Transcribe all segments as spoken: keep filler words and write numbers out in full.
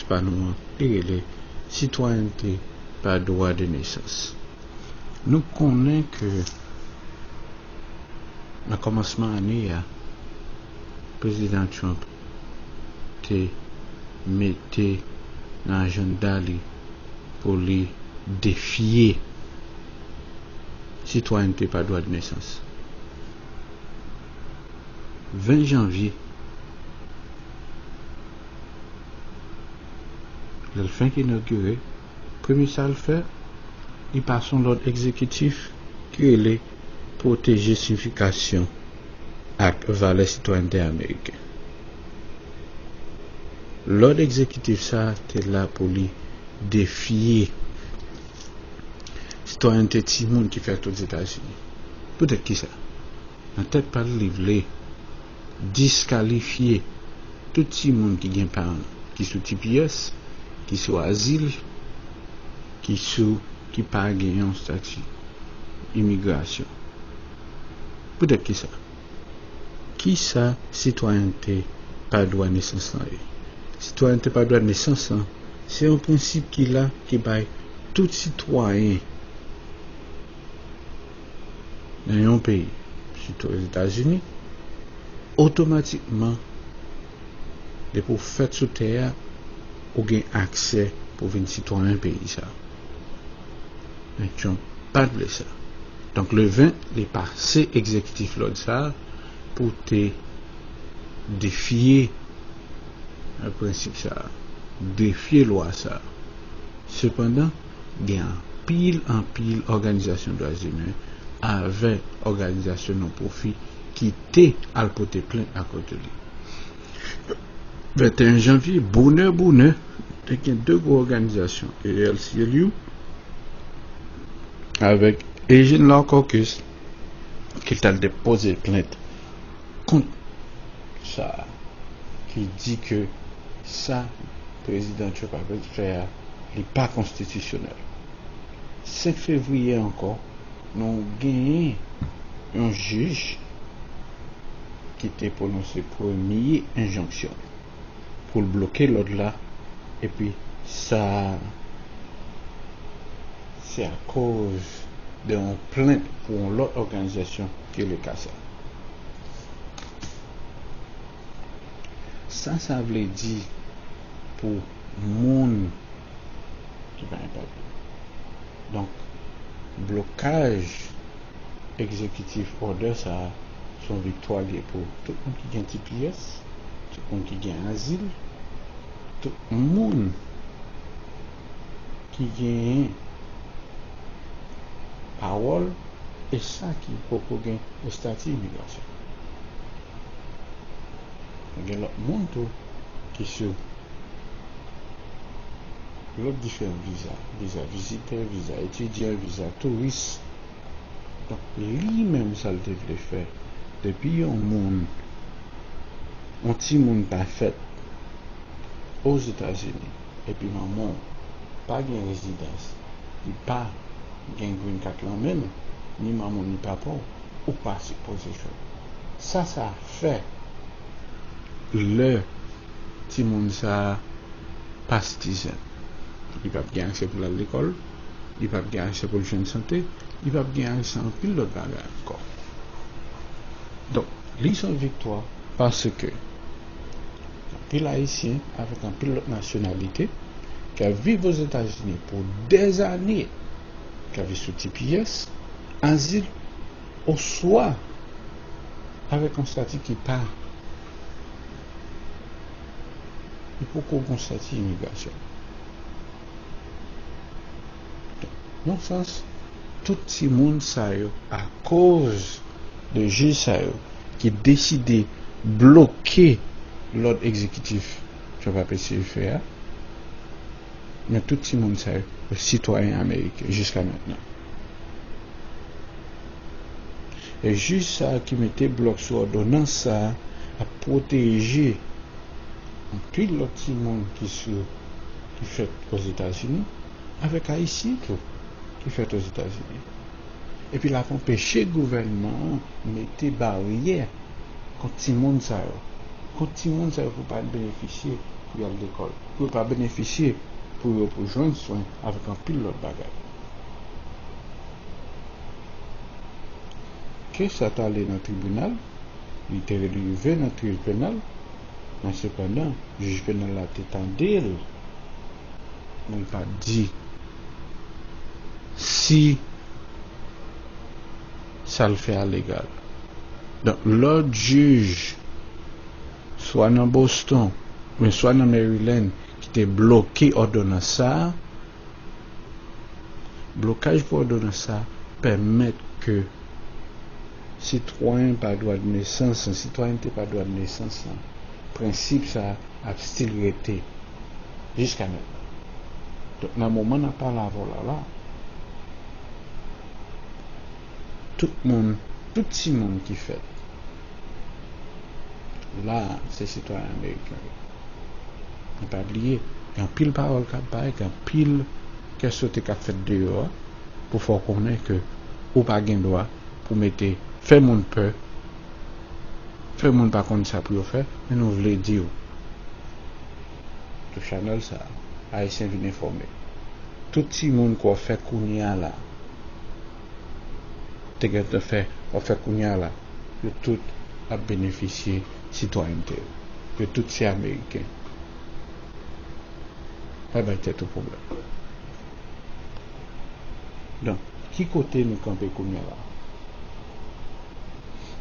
pa nou an, li rele sitwayènte pa dwa de nesans. Nou konnen ke nan kòmansman ane a, Prezidan Trump te mete nan ajanda li pou li defye sitwayènte pa dwa de nesans. Ven janvye, lè l fenk inogire, premye sa l fè, li pase yon lòd egzekitif ki rele pwoteje siyifikasyon ak valè sitwayènte ameriken. Lòd egzekitif sa a te la pou li defye sitwayènte timoun ki fèt Ozetazini. Poutèt kisa? Nan tèt pa l, li vle diskalifye tout timoun ki gen paran ki sou T P S, ki sou azil, ki sou, ki pa gen yon estati imigrasyon. Poutèt kisa? Kisa sitwayènte pa dwa nesans lan ye? Sitwayènte pa dwa nesans lan, se yon prensip ki la, ki bay tout sitwayen nan yon peyi, sitou Ozetazini, otomatikman, depi w fèt sou tè a, ou gen aksè pou w vin sitwayen peyi sa a. Men Trump pa t vle sa. Donk, le ven, li pase egzekitif lòd sa a pou te defye, euh, prensip sa a, defye lwa sa a. Sepandan, gen anpil, anpil òganizasyon dwa imen avèk òganizasyon non pwofi ki te al pote plent akòz de li. Venteyen janvye, bonè, bonè, te gen de gwo òganizasyon, A L C L U avèk Asian Law Caucus, ki t al depoze plent kont sa, ki di ke sa Prezidan Trump ap fè a, li pa konstitisyonèl. Senk fevriye ankò, nou genyen yon jij ki te pwononse premye enjonksyon pou l bloke lòd la, epi sa, se akoz de yon plent pou yon lòt òganizasyon ki rele CASA. Sa sa vle di pou moun ki pa gen papye? Donk, blokaj egzekitif òdè sa a, se yon viktwa li ye pou tout moun ki gen T P S, tout moun ki gen azil, tout moun ki genyen pawòl, e sa ki poko gen estati imigrasyon. Gen lòt moun tou ki sou lòt diferan viza, viza vizitè, viza etidyan, viza touris. Donk, li menm, sa l te vle fè, depi yon moun, yon timoun pa fèt Ozetazini, epi manman w pa gen rezidans, li pa gen green card lan men l, ni manman w ni papa w, ou pa sipoze fè l. Sa sa fè lè timoun sa a pa sitizen. Li p ap gen aksè pou l al lekòl, li p ap gen aksè pou l jwenn sante, li p ap gen aksè a anpil lòt bagay ankò. Donk, li se yon viktwa paske anpil Ayisyen avèk anpil lòt nasyonalite k ap viv Ozetazini pou dèzane, k ap viv sou T P S, azil, oswa avèk yon estati ki pa, li poko gen yon estati imigrasyon. Nan sans, tout timoun sa yo, akoz de jij sa yo ki deside bloke lòd egzekitif Trump ap eseye fè a, men tout timoun sa yo, yo sitwayen ameriken jiska mentnan. E jij sa a ki mete blòk sou òdonans sa a ap pwoteje anpil lòt timoun ki sou, ki fèt Ozetazini, avèk Ayisyen tou ki fèt Ozetazini. Epi l ap anpeche gouvènman an mete baryè kont timoun sa yo, kont timoun sa yo pou pa t benefisye pou y al lekòl, pou yo pa benefisye, pou yo pou jwenn swen avèk anpil lòt bagay. Ke sa t ale nan tribinal, li te rive nan tribinal, men sepandan, jij penal la te tande l, men l pa t di si sa l fè a legal. Donk, lòt jij, swa nan Boston, men swa nan Maryland, ki te bloke òdonans sa a, blokaj pou òdonans sa a pèmèt ke sitwayen pa dwa de nesans lan, sitwayènte pa dwa de nesans lan, prensip sa a ap still rete jiska mentnan. Donk, nan moman n ap pale avè w la, la, tout moun, tout timoun ki fèt la a, se sitwayen ameriken yo. Men pa bliye, gen anpil pawòl k ap bay, gen anpil kè sote k ap fèt deyò a, pou fè w konnen ke ou pa gen dwa pou mete, fè moun pè, fè moun pa konn sa pou yo fè, men nou vle di w. Sou chanèl sa a, Ayisyen vin enfòme. Tout timoun ke w ap fè kounye a la, te gentan fè, w ap fè kounye a la, yo tout ap benefisye sitwayènte yo. Yo tout se Ameriken. Pa bay tèt ou pwoblèm. Donk, ki kote nou kanpe kounye a la?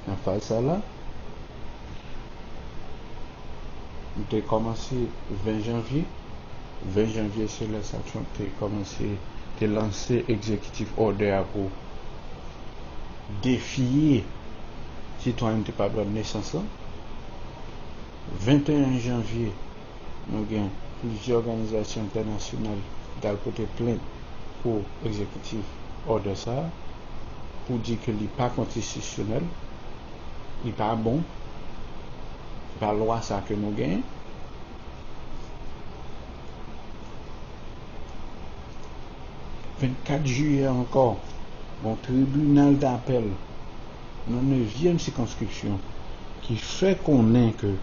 Nan faz sa la, nou te kòmanse ven janvye. Ven janvye, se lè sa Trump te kòmanse, te lanse executive order a pou defye sitwayènte pa dwa de nesans lan. Venteyen janvye, nou gen plizyè òganizasyon entènasyonal ki t al pote plent pou executive order sa a, pou di ke li pa konstitisyonèl, li pa bon, se pa lwa sa ke nou genyen. Vennkat jiyè ankò, yon tribinal dapèl nan nevyèm sikonskripsyon ki fè konnen ke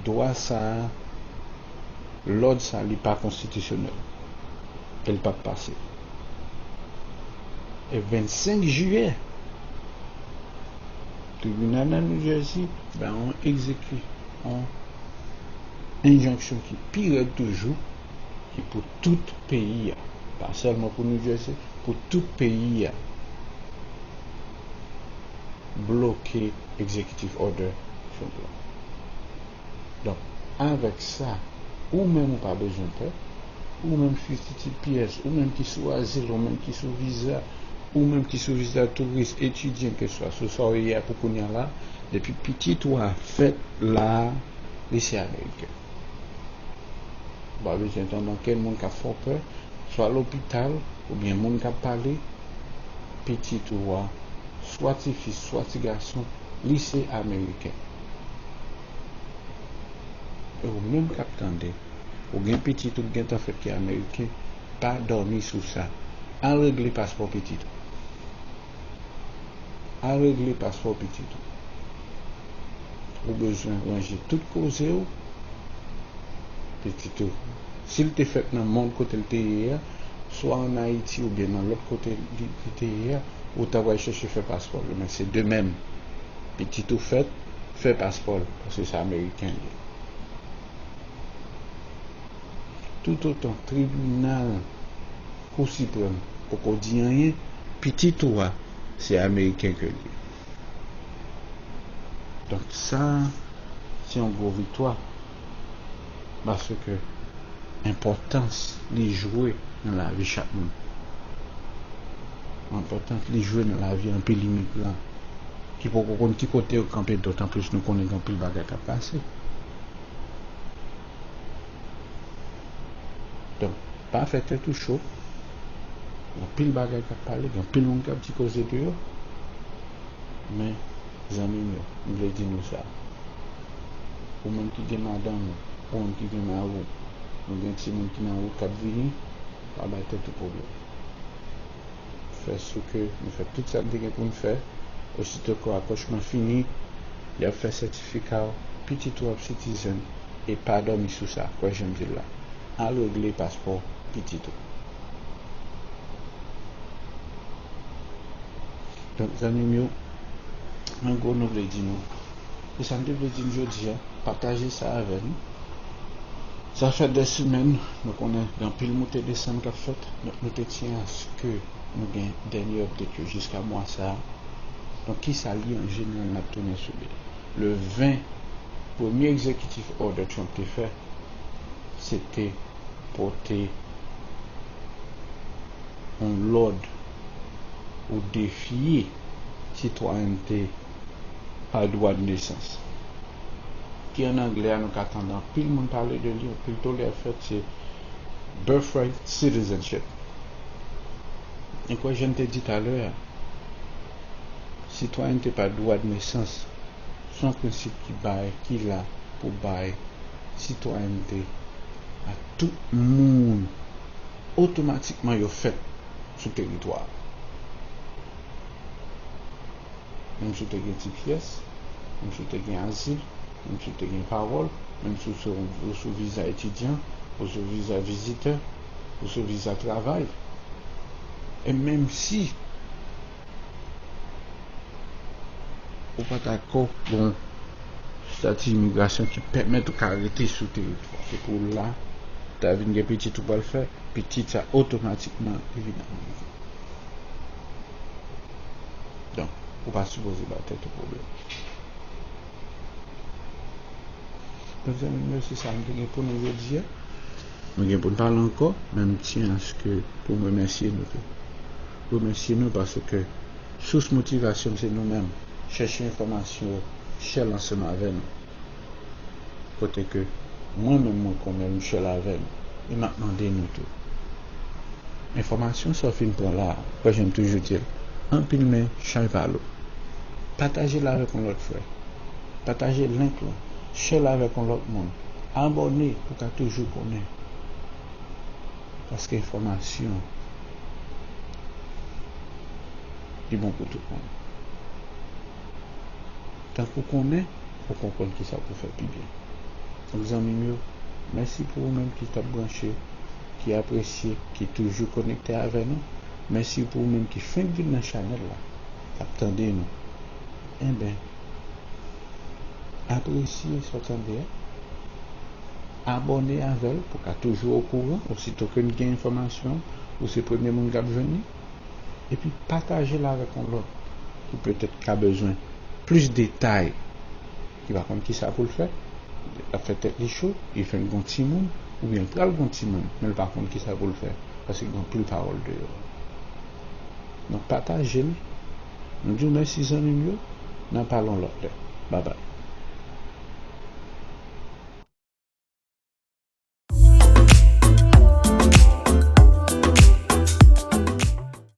dwa sa a, lòd sa a, li pa konstitisyonèl. E l p ap pase. E vennsenk jiyè, tribinal nan New Jersey bay yon egzeki-, yon enjonksyon ki pi rèd toujou, ki pou tout peyi a. Pa sèlman pou New Jersey, pou tout peyi a. Bloke executive order Trump lan. Donk, avèk sa, ou menm ou pa bezwen pè, ou menm ki sou T P S, ou menm ki sou azil, ou menm ki sou viza, ou menm ki sou viza touris, etidyan, keseswa sou sa w ye a pou kounye a la, depi pitit ou a fèt la a, li se Ameriken. Ou pa bezwen tann okenn moun k ap fè w pè, swa lopital, oubyen moun k ap pale, pitit ou a, swa tifi, swa ti gason, li se Ameriken. E ou menm k ap tande, ou gen pitit ou k gentan fèt ki Ameriken, pa dòmi sou sa. Al regle paspò pitit ou. Al regle paspò pitit ou. Ou bezwen ranje tout koze w, pitit ou. Si l te fèt nan mond kote l te ye a, swa ann Ayiti oubyen nan lòt kote li, li te ye a, ou ta pral chèche fè paspò l. Men se de menm. Pitit ou fèt, fè paspò l, paske se Ameriken l ye. Toutotan tribinal Kou Siprèm poko di anyen, pitit ou a, se Ameriken ke l ye. Donk, sa, se yon gwo viktwa. Paske enpòtans li jwe nan lavi chak moun. Enpòtans li jwe nan lavi anpil imigran ki poko konn ki kote yo kanpe, dotanplis nou konnen gen anpil bagay k ap pase. Donk, pa fè tèt ou cho. Gen anpil bagay k ap pale, gen anpil moun k ap di koze deyò. Men, zanmi m yo, m vle di nou sa. Ou menm ki gen madanm ou, ou menm ki gen mari w, nou gen timoun ki nan wout k ap vini, pa bay tèt ou pwoblèm. Fè si ke nou fè tout sa n te gen pou n fè. Osito ke akòchman fini, y ap fè sètifika w, pitit ou ap citizen, e pa dòmi sou sa, kwè jan m di l la. Al regle paspò pitit ou. Donk, zanmi m yo, an gwo, nou vle di nou, e sa m te vle di n jodi a, pataje sa avè nou. Sa fè dè semèn, nou konnen gen anpil moute desann k ap fèt, donk nou te tyen aske nou gen dènye update yo jiska mwa sa a. Donk, kisa l ye an jeneral, n ap tounen sou li. Le ven, premye executive order Trump te fè, se te pote yon lòd ou defye sitwayènte pa dwa de nesans, ki an anglè a nou ka tande anpil moun pale de li, anpil tole ap fèt, se birthright citizenship. E kwè jan n te di talè a, sitwayènte pa dwa de nesans se yon prensip ki bay, ki la pou bay sitwayènte a tout moun otomatikman yo fèt sou teritwa a. Menm si w te gen T P S, menm si w te gen azil, menm si w te gen pawòl, menm si w sou, ou sou viza etidyan, ou sou viza vizitè, ou sou viza travay. E menm si ou pa t akò gen yon estati imigrasyon ki pèmèt ou ka rete sou teritwa. Se pou la, ta vin gen pitit ou pral fè, pitit sa otomatikman li vin Ameriken. Donk, ou pa sipoze ba tèt ou pwoblèm. Donk, zanmi m yo, se sa m te gen pou nou jodi a. Nou gen pou n pale ankò, men m tyen aske pou m remèsye nou tou. Remèsye nou paske sous motivasyon m se nou menm. Chèche enfòmasyon yo, share l ansanm avè nou. Kote ke mwen menm mwen konnen m share l avè nou. E m ap mande nou tou. Enfòmasyon sa w fin pran la, kwè jan m toujou di l, anpil men chay pa lou. Pataje l avèk yon lòt frè. Pataje link lan. Share l avèk yon lòt moun. Abòne pou w ka toujou konnen. Paske enfòmasyon li bon pou tout moun. Tank ou konnen, ou konprann kisa pou fè pi byen. Donk, zanmi m yo, mèsi pou ou menm ki t ap branche, ki apresye, ki toujou konekte avè nou. Mèsi pou ou menm ki fenk vin nan chanèl la, k ap tande nou. Enben, apresye sa w tande a. Abòne avè l pou w ka toujou okouran, osito ke n gen enfòmasyon, ou se premye moun k ap jwenn li. Epi pataje l avèk yon lòt ki petèt ka bezwen plis detay, ki pa konn kisa pou l fè, l ap fè tèt li cho, li fenk gon timoun, oubyen l pral gon timoun, men l pa konn kisa pou l fè, paske gen anpil pawòl deyò. Donk, pataje l. Nou di w mèsi, zanmi m yo. N a pale yon lòt lè. Babay.